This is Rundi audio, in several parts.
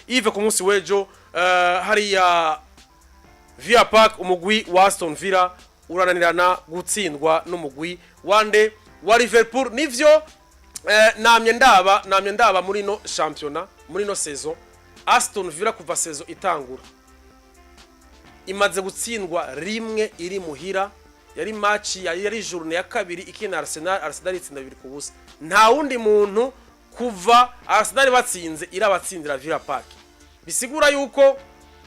Yves, ku munsi w'ejo hariya Villa Park, umugwi wa Aston Villa urananirana gutsindwa n'umugwi wande? Wa Liverpool. Nivyo, namye ndaba muri no championnat, muri no saison, Aston Villa kuva saison itangura imaze gutsindwa rimwe iri muhira. Yari match yari journée ya kabiri ikina Arsenal, Arsenal itsinda 2-0. Nta wundi muntu kuva Arsenal batsinze irabatsindira Villa Park. Bisigura yuko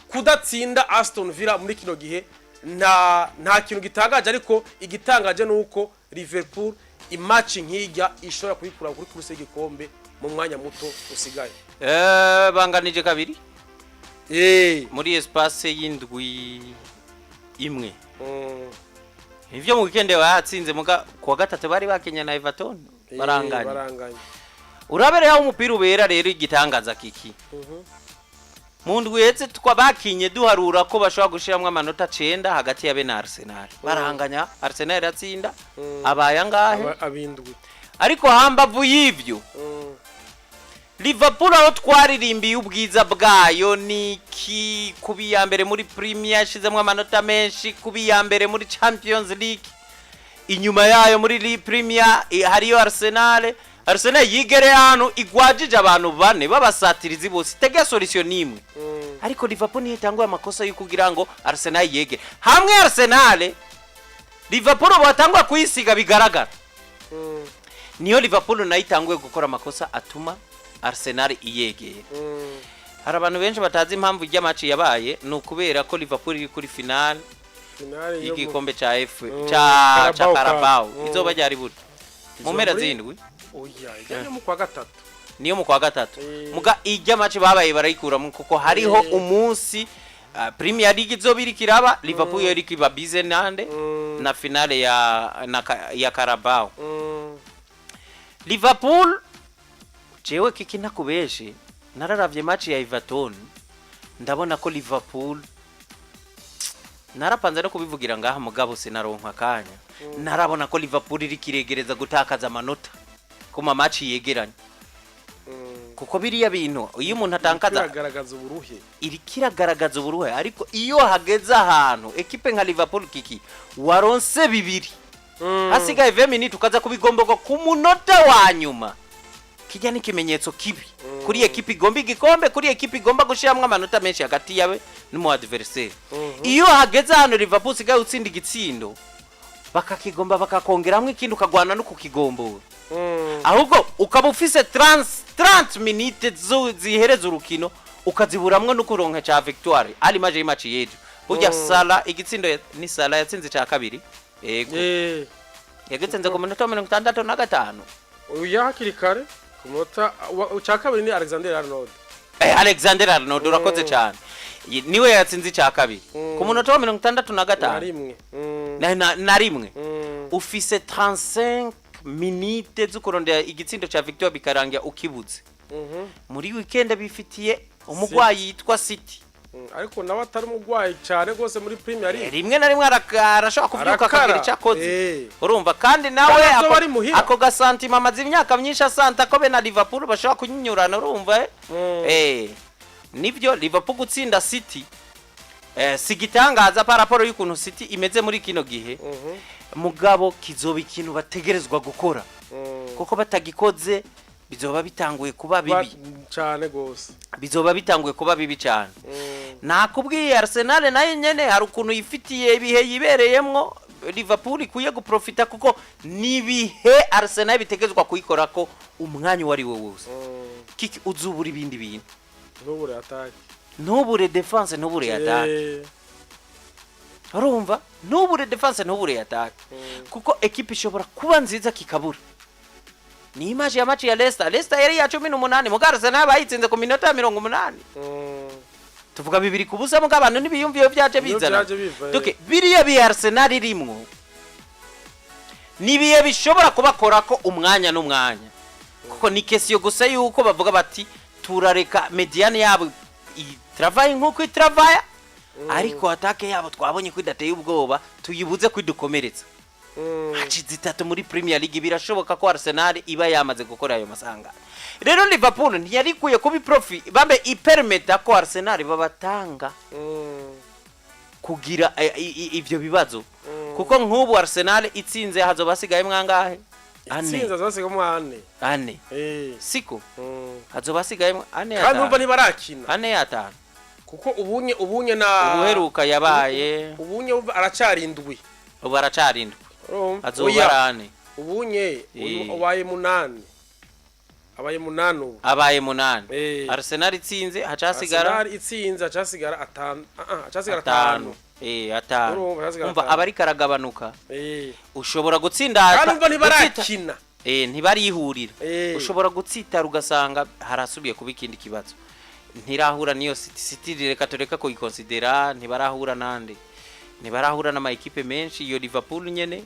kudatsinda Aston Villa muri kino gihe nta kintu gitangaje, ariko igitangaje nuko Liverpool i match nk'ijya ishobora kuyikura kuri course y'igikombe mu mwanya muto usigaye. Banganije kabiri muri espace y'indwi imwe. Ivyo mu weekend batsinze, muga kuwa gatatu bari bakenya na Everton, baranganye. Baranganye. Urabe rero aho umupira ubera rero igitangaza kiki. Mu ndwi iheze twabakinye duharura ko bashobora gushiramwo amanota 9 hagati ya be na Arsenal. Baranganya, Arsenal iratsinda. Abaye angahe? Abindwi. Ariko hambavu y'ivyo, Liverpool aho twaririmbiye ubwiza bwayo niki, kuba iya mbere muri Premier yashizemo amanota menshi, kuba iya mbere muri Champions League, inyuma yayo muri Premier hariyo Arsenal. Arsenal yigereye ahantu igwajije abantu bane b'abasatirizi bose, itega solution nimwe. Ariko Liverpool niyo itanguye amakosa yo kugira ngo Arsenal yege hamwe. Arsenal, Liverpool batanguye kuyisiga bigaragara. Niyo Liverpool nayo itanguye gukora amakosa atuma Arsenal iyegera. Hari abantu benshi batazi impamvu ijya match yabaye. Ni ukubera ko Liverpool iri kuri finale Finale yo y'igikombe ca F ca Carabao Cup. Carabao. Izoba ryari buri mu Izoba mpera zindwi. Oya, ijya mu kwa gatatu. Niyo mu kwa gatatu. Muga ijya match babaye barayikuramo kuko hariho umunsi Premier League izoba iriko iraba, Liverpool yo iriko iba busy nande? Na finale ya Carabao. Liverpool, jewe kiki ntakubeshe, nararavye match ya Everton, ndabona ko Liverpool, narapanze no kubivugira ngaha mugabo sinaronka akanya, narabona ko Liverpool iri kiregereza gutakaza amanota ku ma match yegeranye. Kuko biriya bintu iyo umuntu atakaza Kiragaragaza uburuhe. Iri kiragaragaza uburuhe. Ariko iyo hageze ahantu ekipe nka Liverpool, kiki, waronse bibiri, hasigaye 20 minutes, ukaza kubigomboka ku munota wa nyuma, kijya n'ikimenyetso kibi kuri ekipe igomba igikombe, kuri ekipe igomba gushiramwo amanota menshi hagati yawe n'umu adversaire. Iyo hageze ahantu Liverpool usigaye utsinda igitsindo bakakigomba, bakakongeramwo ikindi, ukagwana no kukigombora, ahubwo ukaba ufise 30 minutes zihereza urukino, ukaziburamwo no kuronka ca victoire ari maje y'match y'ejo. Burya Salah igitsindo ni Salah yatsinze ca kabiri, yego. Yagitsinze ku minota 65. Oya, hakiri kare ku munota cya kabiri ni Alexander Arnold. Alexander Arnold, urakoze cyane. Niwe yatsinze icya kabiri ku munota wa mirongo itandatu na na gatanu rimwe. Na rimwe. Ufise 35 minutes zo kurondera igitsindo ca victoire, bikarangira ukibuze. Muri weekend bifitiye umugwayi yitwa City. Ariko nawe atari umugwayi cyane rwose muri Premier League. Rimwe na rimwe arashobora kuvyuka Arakara. akagira icyo akoze. Urumva kandi nawe Kandi azoba ako, ari muhira. ako gasantima amaze imyaka myinshi asanta ko be na Liverpool bashobora kunyinyurana, urumva eh? Nibyo, Liverpool gutsinda City si gitangaza par rapport y'ukuntu City imeze muri kino gihe. Mugabo kizoba ikintu bategerezwa gukora, kuko batagikoze bizoba bitanguye kuba bibi. Cyane rwose. Bizoba bitanguye kuba bibi cyane. Nakubwiye, Arsenal nayo nyene hari ukuntu yifitiye ibihe yibereyemwo Liverpool ikwiye guprofita, kuko nibihe Arsenal bitegerezwa kuyikora ko umwanya uwo ari wo wose. Kiki, uzubura ibindi bintu. Ntubure attaque. Ntubure défense, ntubure attaque. Urumva, ntubure défense, ntubure attaque, kuko ekipe ishobora kuba nziza kikabura. Ni image ya match ya Leicester. Leicester yari ya 18, muga Arsenal bayitsinze ku minota ya 80. Tuvuga 2-0, muga abantu ntibiyumviye byaje Iyo bizana. byaje biva, eh. Donc biriya bihe Arsenal irimwo ni ibihe bishobora kubakorako umwanya n'umwanya, kuko ni question gusa yuko bavuga bati turareka médiane yabo itravaye nk'uko itravaya, ariko attaque yabo twabonye ko idateye ubwoba, tuyibuze kwidukomeretsa. Match 3 muri Premier League, birashoboka ko Arsenal iba yamaze gukora ayo masangano. Rero Liverpool ntiyari ikwiye kuba iprofi bambe ipermeta ko Arsenal babatanga kugira ivyo bibazo, kuko nk'ubu Arsenal itsinze hazoba hasigaye mwangahe? Ane. Itsinze azasigamo ane. Ane, siko? Hazoba hasigayemwo ane, Kandi urumva atanu. Ntibarakina. Ane, atanu. Kuko ubunye na Ubuheruka yabaye ubunye aracari indwi. Ubu aracari indwi. Urumva? Azoba Oya, ari ane. Ubunye uyu abaye munani, abaye munani ubu. Abaye munani. Arsenal itsinze haca hasigara Arsenal itsinze acasigara atanu, acasigara atanu. atanu. Atanu. Urumva, hasigara Umva, atanu. aba ariko aragabanuka. Ushobora gutsinda Kandi umva ntibarakina. Ntibarihurira. Ushobora gutsitara ugasanga harasubiye kuba ikindi kibazo. Ntirahura niyo City. City reka tureka kuyikonsidera, ntibarahura nande, ntibarahura n'ama ekipe menshi. Iyo Liverpool nyene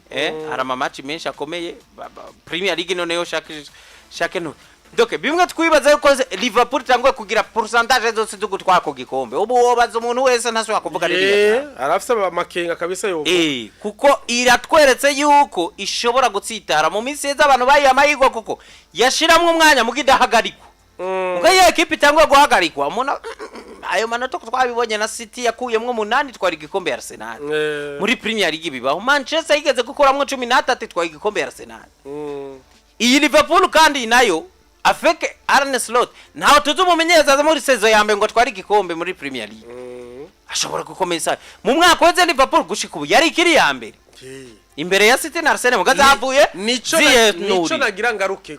hari ama match menshi akomeye. Premier League noneho chaque chaque no donc bimwe twibaza yuko Liverpool itanguye kugira pourcentage zose zo gutwara ku gikombe, ubu wobaza umuntu wese ntashobora kuvuga ririya jambo. Arafise amakenga kabisa yo. Kuko iratweretse yuko ishobora gutsitara. Mu minsi yeze abantu bayiha amahirwe kuko yashiramwo umwanya muga idahagarikwa. Ubwo iyo ekipe itanguye guhagarikwa, umuntu ayo manota twabibonye na City yakuyemwo 8 twara igikombe ya Arsenal. Muri Premier League bibaho, Manchester yigeze gukuramwo 13 twara igikombe ya Arsenal. Iyi Liverpool kandi nayo avec Arne Slot, ntawe tuzi umumenyereza aza muri saison ya mbere ngo atware igikombe muri Premier League. Ashobora gukomeza mu mwaka weze. Liverpool gushika ubu yari ikiri ya mbere imbere ya City na Arsenal, mugaza havuye Nico ziyenuri. Nagira ngaruke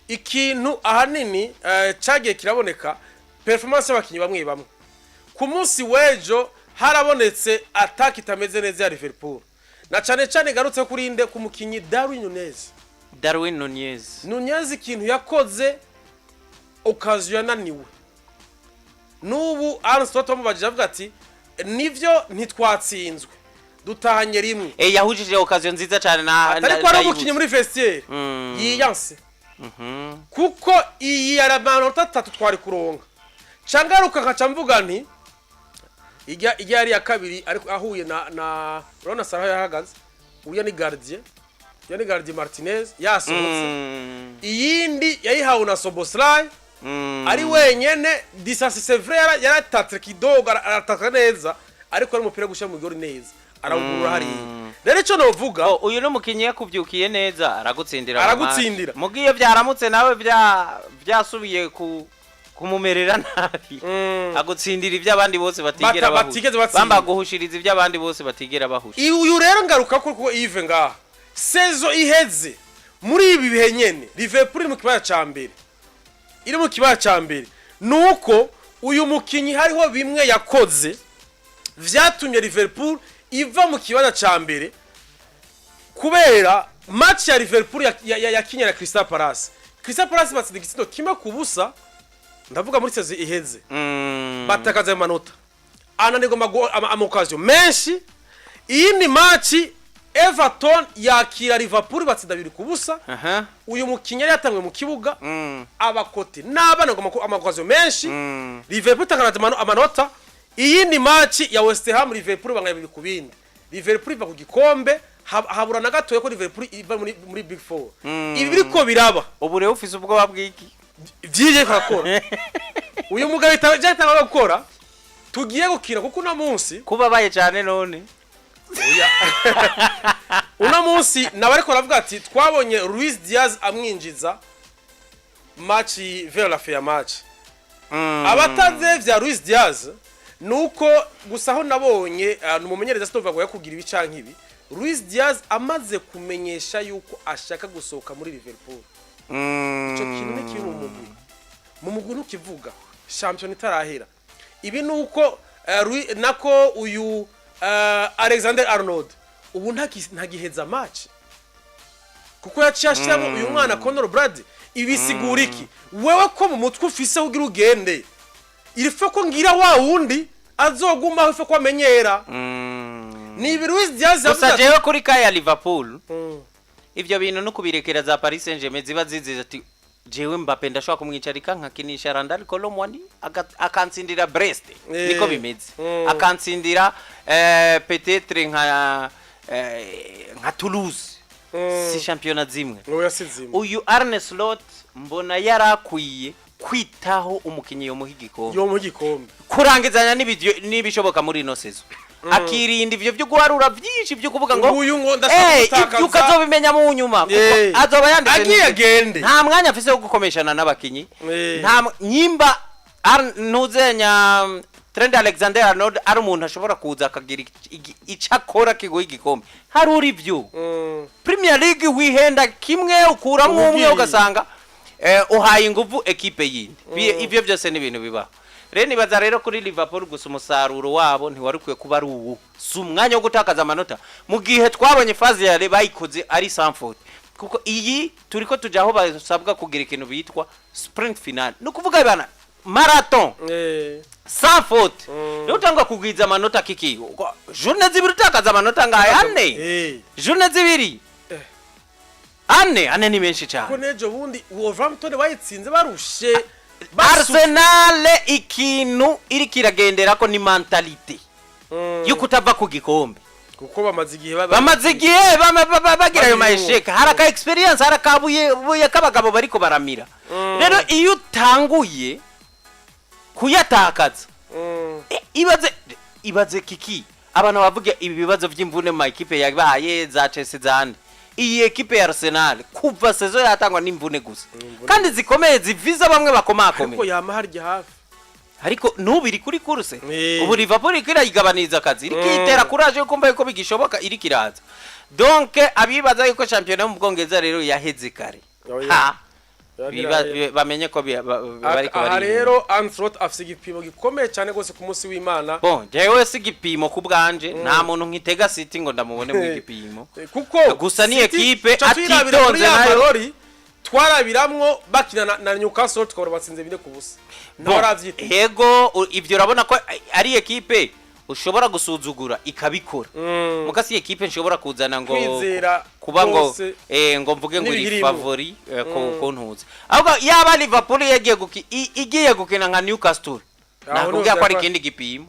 ikintu ahanini cagiye kiraboneka, performance y'abakinyi bamwe bamwe. Ku munsi w'ejo harabonetse attaque itameze neza ya Liverpool, na cane cane garutse kuri inde? Ku mukinyi Darwin Nunez. Darwin Nunez. Nunez ikintu yakoze, occasion yananiwe. N'ubu Arne Slot bamubajije avuga ati: "Nivyo, ntitwatsinzwe, dutahanye rimwe." Yahujije occasion nziza cyane na Atari ko ari ndayibutse. umukinyi muri vestiaire yiyanse, kuko iyi yari amanota 3 twari kuronka. Cangaruka nkaca mvuga nti ijya yari iya kabiri, ariko ahuye na urabona Salah yahagaze, uya ni gardien, uya ni gardien Martinez yasohotse. Iyindi yayihawe na Szoboszlai ari wenyene distance. C'est vrai, yaratatse kidogo, arataka neza, ariko ari umupira gushyira mu gori neza, arawugurura hariya. Rero icyo novuga, Oh, uyu ni umukinnyi yakubyukiye neza aragutsindira mu Aragutsindira. match. Muga iyo byaramutse nawe byasubiye ku kumumerera nabi, agutsindira ibyo abandi bose batigera bahusha. Batigeze batsinda. Bamba guhushiriza ibyo abandi bose batigera bahusha. Uyu rero ngaruka ko kuko Yves ngaha saison iheze muri ibi bihe nyene Liverpool iri mu kibaya ca mbere, iri mu kibaya ca mbere, nuko uyu mukinyi hariho bimwe yakoze vyatumye Liverpool iva mu kibanza ca mbere, kubera match ya Liverpool yakinye na Crystal Palace. Crystal Palace batsinda igitsindo 1-0, ndavuga muri saison iheze. Batakaza ayo manota, ananirwa ama occasion menshi. Iyindi match Everton yakira Liverpool, batsinda 2-0. Uyu mukinnyi yari yatanzwe mu kibuga, abakote n'abana ngo ama occasion menshi. Liverpool itakaza amanota. Iyindi match ya West Ham, Liverpool banganya 2-2, Liverpool iva ku gikombe. Habura na gatoya ko Liverpool iva muri Big Four. Ibi biriko biraba. Ubu rero ufise ubwoba bw'iki? Vyije karakora uyu mugabo byatanga gukora, tugiye gukina, kuko uno munsi kubabaye cyane none. Uno munsi nawe ariko aravuga ati twabonye Luis Diaz amwinjiza match vers la fin ya match. Abataze vya Luis Diaz nuko gusa aho nabonye ni umumenyereza sinumva ngo yakugira ibi canke ibi. Luis Diaz amaze kumenyesha yuko ashaka gusohoka muri Liverpool. Ico kintu ni kibi mu mugwi, mu mugwi ntukivuga shampiyona itarahera. Ibi nuko nako uyu Alexander Arnold ubu ntagiheza match, kuko yaciye ashiramo uyu mwana Conor Bradley. Ibi bisigura iki? Wewe ko mu mutwe ufise kugira ugende, il faut ko ngira wa wundi azogumaho, il faut ko amenyera. Ni ibi Luis Diaz yavuze Gusa ati jewe kuri kaya Liverpool, ivyo bintu no kubirekera za Paris Saint-Germain ziba zizize ati jewe Mbappe ndashobora kumwicarika nkakinisha Randal Kolo Muani akansindira Brest. Niko bimeze. Akansindira peut-être nka nka Toulouse, si shampiyona zimwe. Oya, si zimwe. Uyu Arne Slot mbona yarakwiye kwitaho umukinnyi yomuha igikombe. Yo mu gikombe. Kurangizanya n'ibishoboka muri ino saison, akirinda ivyo byo guharura byinshi byo kuvuga ngo Nguyu ngo ndashaka gutakaza. Ibyo ukazobimenya mu nyuma, kuko azoba yanditse Agiye agende. Nta mwanya afise wo gukomeshana n'abakinyi. Nta nyimba ntuzenya Trent Alexander Arnold ari umuntu ashobora kuza akagira ico akora kiguha igikombe, harura ivyo. Premier League wihenda kimwe, ukuramwo umwe, Ubugiye. ugasanga uhaye inguvu ekipe yindi. Ivyo byose ni ibintu bibaho. Rero nibaza rero kuri Liverpool gusa, umusaruro wabo ntiwari ukwiye kuba ari uwu. Si umwanya wo gutakaza amanota mu gihe twabonye phase ya bayikoze ari sans faute, kuko iyi turiko tuja aho basabwa kugira ikintu bitwa sprint final, ni ukuvuga bana marathon sans faute. Niyo utangwa kugwiza amanota kiki, journée 2 utakaza amanota ngaye ane, journée 2, ane, ane ni menshi Ko cyane. n'ejo bundi Wolverhampton bayitsinze barushe. Arsenal ikintu iriko iragenderako ni mentalité yo kutava ku gikombe. Kuko bamaze igihe Bamaze igihe bagira ayo Babirimwo. ma échecs, hari aka expérience, hari akabuye buye k'abagabo bariko baramira. Rero iyo utanguye kuyatakaza, ibaze kiki, abantu bavuga ibi bibazo by'imvune mu ma ekipe yabaye za Chelsea, zande, iyi ekipe ya Arsenal kuva saison yatangwa n'imvune gusa, kandi zikomeye, ziviza bamwe Ariko bakomakomeye. yama harya hafi. Ariko n'ubu iri kuri course. Ubu Liverpool iriko irayigabaniriza akazi, iriko itera courage yo kumva yuko bigishoboka, iriko iraza. Donc abibaza yuko shampiyona yo mu Bwongereza rero yaheze kare, Oya. ha Oya, ntirahera. bamenye ko bariko Aha bari rero Ancelotti afise igipimo gikomeye cyane rwose ku munsi w'Imana. Bon, jewe si igipimo ku bwanje, nta muntu nkitega City ngo ndamubone mu gipimo. Kuko Gusa ni City, ekipe tuca tuyirabira muri atitonze ya nayo. marori twarabiramwo bakina na Newcastle, tukabona batsinze 4-0. Bon, Nawe aravyita. Ego, ivyo urabona ko ari ekipe ushobora gusuzugura ikabikora. Mugasi ekipe nshobora kuzana ngo Kwizera kuba ngo rwose ngo mvuge ngo iri n'ibiyirimo. favori ko ntuzi. Ahubwo yaba Liverpool yagiye igiye gukina nka Newcastle, Aho nakubwira ko ari niho ikindi gipimo.